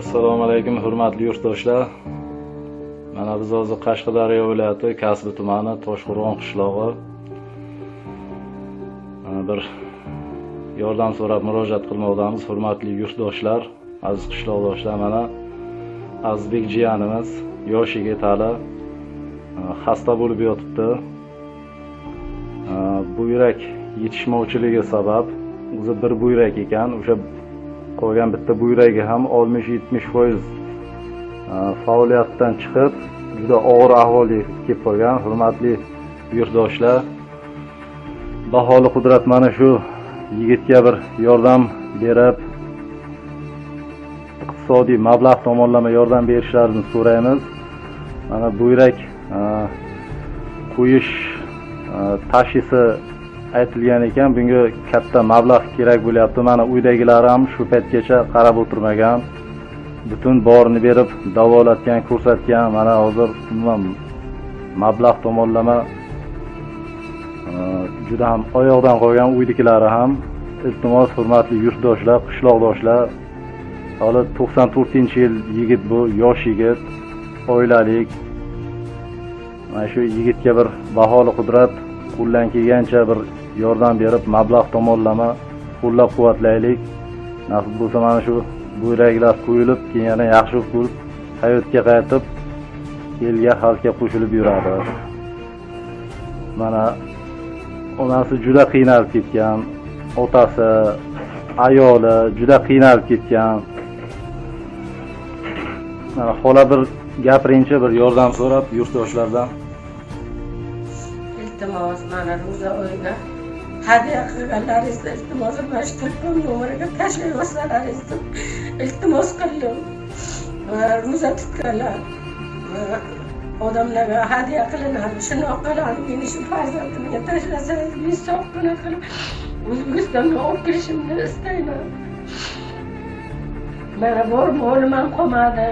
Assalomu alaykum, hurmatli yurtdoshlar. Mana biz hozir Qashqadaryo viloyati Kasbi tumani Toshqo'rg'on qishlog'i bir yordam so'rab murojaat qilmoqdamiz. Hurmatli yurtdoshlar, aziz qishloqdoshlar, mana Azizbek jiyanimiz yosh yigit hali xasta bo'lib yotibdi. Buyrak yetishmovchiligi sabab, o'zi bir buyrak ekan, o'sha qolgan bitta buyragi ham 60-70% faoliyatdan chiqib, juda og'ir ahvolga kelib qolgan. Hurmatli yurtdoshlar, baholi qudrat mana shu yigitga bir yordam berib, iqtisodiy mablag' tomonlama yordam berishlarini so'raymiz. Mana buyrak qo'yish tashxisi aytilgan ekan, bunga katta mablag' kerak bo'lyapti. Mana uydagilar ham shu paytgacha qarab o'tirmagan, butun borini berib davolatgan, ko'rsatgan. Mana hozir umuman mablag' tomonlama juda ham oyoqdan qolgan uydikilari ham. Iltimos, hurmatli yurtdoshlar, qishloqdoshlar, hali 94-yil yigit bu, yosh yigit, oilalik. Mana shu yigitga bir baholi qudrat qo'ldan kelgancha bir yordam berib, mablag' tomonlama qo'llab quvvatlaylik. Nasib bo'lsa, mana shu buyraklar qo'yilib, keyin yana yaxshi bo'lib hayotga qaytib, elga, xalqqa qo'shilib yuradi. Mana onasi juda qiynalib ketgan, otasi, ayoli juda qiynalib ketgan. Mana xola, bir gapiringchi, bir yordam so'rab yurtdoshlardan. Iltimos, mana ro'za oyiga hadya qilganlaringizni, iltimos, mana shu telefon nomeriga tashlayversalaringiz deb iltimos qildim. Va ro'za tutganlar va odamlarga hadya qilinadi, shundoq qiladi. Meni shu farzandimga tashlasangiz, men sog'gina qilib O'zbekistonga olib kirishimni istayman. Mana bor molim ham qolmadi.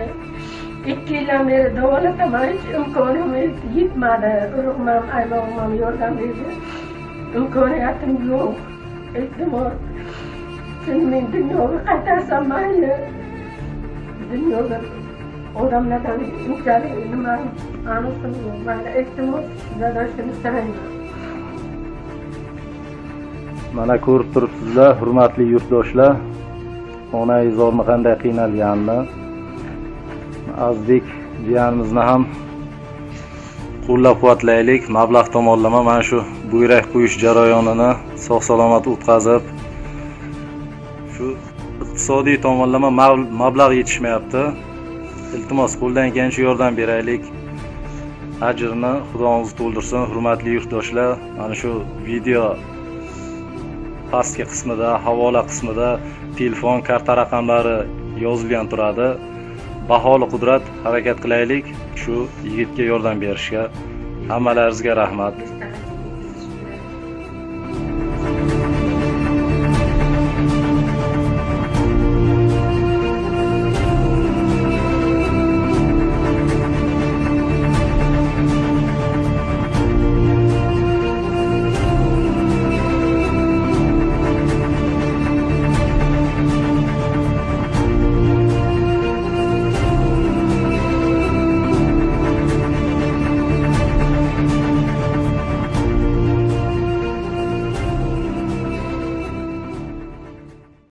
2 yildan beri davolataman, hech imkonim yetmadi. Urug'im ham, aymog'im ham yordam berdi, imkoniyatim yo'q. Iltimos, shuni men dunyoga qaytarsam mayli, dunyoga odamlardan unchalik nima aniqim yo'q. Mayli, iltimos, sizlardan shuni so'rayman. Mana ko'rib turibsizlar, hurmatli yurtdoshlar, onaizorni qanday qiynalganini. Azizbek jiyanimizni ham qo'llab quvvatlaylik mablag' tomonlama. Mana shu buyrak qo'yish jarayonini sog' salomat o'tkazib, shu iqtisodiy tomonlama mablag' yetishmayapti. Iltimos, qo'ldan kelgancha yordam beraylik, ajrini Xudo o'zi to'ldirsin. Hurmatli yurtdoshlar, mana shu video pastki qismida, havola qismida telefon, karta raqamlari yozilgan turadi. Baholi qudrat harakat qilaylik shu yigitga yordam berishga. Hammalaringizga rahmat.